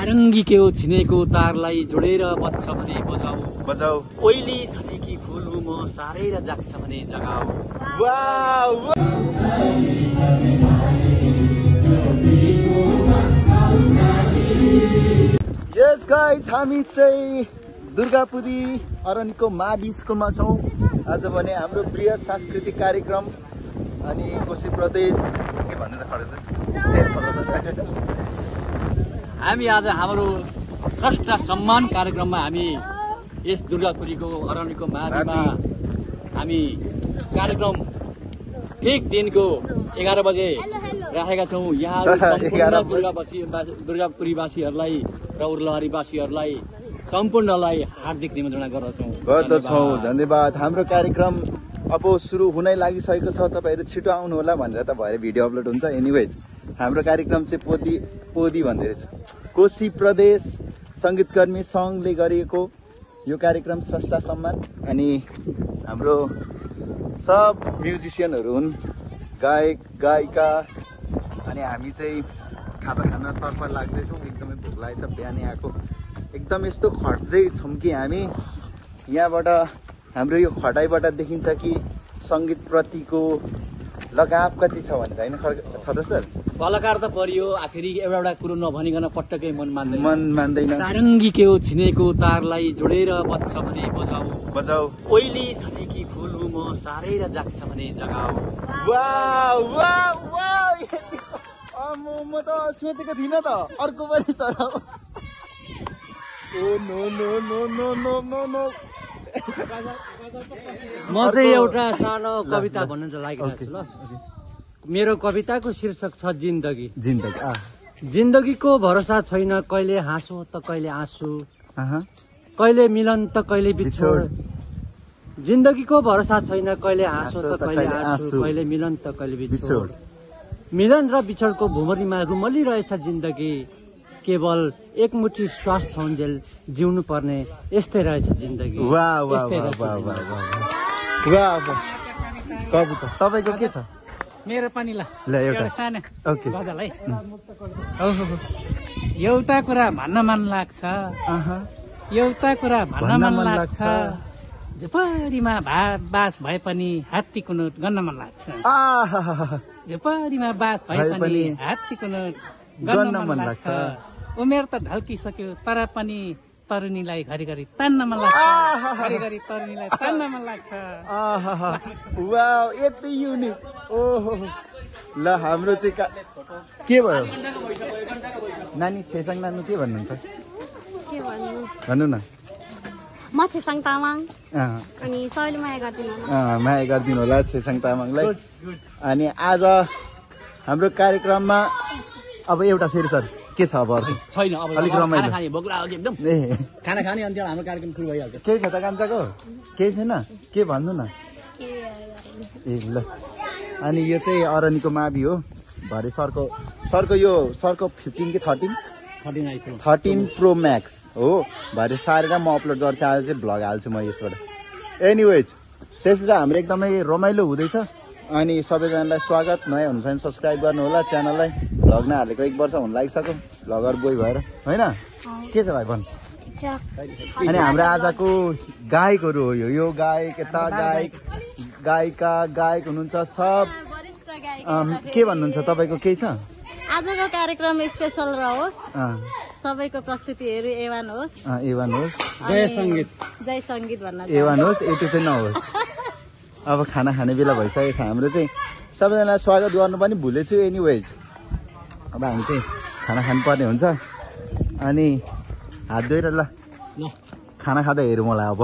सारङ्गी के हो छिनेको तारलाई जोडेर बज्छ भने बजाऊ बजाऊ ओइली झरेकी फुल हो म सारेर जाग्छ भने जगाऊ यस गाइस हामी चाहिँ दुर्गापुरी अरनिको मावि स्कुलमा छौँ आज भने हाम्रो बृहत सांस्कृतिक कार्यक्रम अनि कोशी प्रदेश के भन्नु त खडा छ हामी आज हाम्रो श्रेष्ठ सम्मान कार्यक्रममा हामी यस दुर्गापुरीको अरनिको माविमा हामी कार्यक्रम ठिक दिनको 11 बजे राखेका छौँ। यहाँ सम्पूर्ण दुर्गापुरीवासीहरूलाई र उर्लहरीवासीहरूलाई सम्पूर्णलाई हार्दिक निमन्त्रणा गर्दछौँ। धन्यवाद। हाम्रो कार्यक्रम अब सुरु हुनै लागिसकेको छ, तपाईँहरू छिटो आउनु होला भनेर त भएर भिडियो अपलोड हुन्छ। एनिवेज हाम्रो कार्यक्रम चाहिँ पोदी भन्दै रहेछ कोशी प्रदेश सङ्गीतकर्मी सङ्घले गरिएको यो कार्यक्रम स्रष्टा सम्मान अनि हाम्रो सब म्युजिसियनहरू हुन्, गायक गायिका अनि हामी चाहिँ खाजा खानतर्फ लाग्दैछौँ। एकदमै भोक लागेछ, बिहानै आएको एकदम यस्तो खट्दैछौँ कि हामी यहाँबाट हाम्रो यो खटाइबाट देखिन्छ कि सङ्गीतप्रतिको लगाव कति छ भनेर होइन छ त सर? कलाकार त परियो, आखिरी एउटा कुरो नभनिकन पटक्कै मन मान्दैन। सारङ्गी के हो छिनेको तारलाई जोडेर बज्छ भने बजाऊ बजाऊ ओइली झरेकी फुल हो म सारेर जाग्छ भने जगाऊ। म त सोचेको थिइनँ त अर्को पनि छ। म चाहिँ एउटा सानो कविता भन्न लागिरहेको छु। ल, मेरो कविताको शीर्षक छ जिन्दगी। जिन्दगीको भरोसा छैन, कहिले हाँसो त कहिले आँसु, कहिले मिलन त कहिले बिछोड। जिन्दगीको भरोसा छैन, कहिले हाँसो त कहिले आँसु, कहिले मिलन त कहिले बिछोड। मिलन र बिछोडको भुमरीमा रुमलिरहेछ जिन्दगी, केवल एकमुठी श्वास छौन्जेल जिउनु पर्ने यस्तै रहेछ जिन्दगी। कविता तपाईँको के छ? मेरो पनि ल एउटा सानो ओके गजल है। एउटा कुरा भन्न मन लाग्छ, एउटा कुरा भन्न मन लाग्छ, झुपडीमा बास भए पनि हात्तीको नोट गन्न मन लाग्छ। झुपडीमा बास भए पनि हात्तीको नोट गन्न मन लाग्छ। उमेर त ढल्किसक्यो तर पनि तरुनीलाई घरिघरि तान्न मन लाग्छ, घरिघरि तरुनीलाई तान्न मन लाग्छ। वाउ, यति युनिक। ओहो ल, हाम्रो चाहिँ के भयो नानी? छेसाङ नानु के भन्नुहुन्छ? के भन्नु न। म छेसाङ तामाङ अनि सबैले माया गरिदिनु माया गरिदिनु होला छेसाङ तामाङलाई। अनि आज हाम्रो कार्यक्रममा अब एउटा फेरि सर के छ? अब छैन, अब अलिक रमाइलो भोक लाग्यो एकदम। खाना खाने अन्त हाम्रो कार्यक्रम सुरु भइहाल्छ। केही छ त कान्छाको? केही छैन? के भन्नु न। ए ल, अनि यो चाहिँ अरनिको मावि हो। भरे सरको यो 15 कि 13 प्रो म्याक्स हो। भरे सारेर म अपलोड गर्छु। आज चाहिँ भ्लग हाल्छु म यसबाट। एनिवेज त्यसो चाहिँ हाम्रो एकदमै रमाइलो हुँदैछ। अनि सबैजनालाई स्वागत। नयाँ हुनुहुन्छ भने सब्सक्राइब गर्नु होला च्यानललाई। भ्लग नहालेको 1 वर्ष हुन लागिसक्यो भ्लगर बोय भएर होइन। के छ भाइ भन्? अनि हाम्रो आजको गायकहरू हो। यो गायक, यता गायक गायिका गायक हुनुहुन्छ सब। के भन्नुहुन्छ तपाईँको? केही छ? आजको कार्यक्रम स्पेशल रहोस्, सबैको प्रस्तुतिहरू एवान होस्। एवान होस्, जय सङ्गीत भन्न एवान होस्, एटु चाहिँ नहोस्। अब खाना खाने बेला भइसकेको छ। हाम्रो चाहिँ सबैजनालाई स्वागत गर्नु पनि भुलेछु। एनिवेज अब हामी चाहिँ खाना खानुपर्ने हुन्छ। अनि हात धोएर ल खाना खाँदा हेरौँ मलाई अब।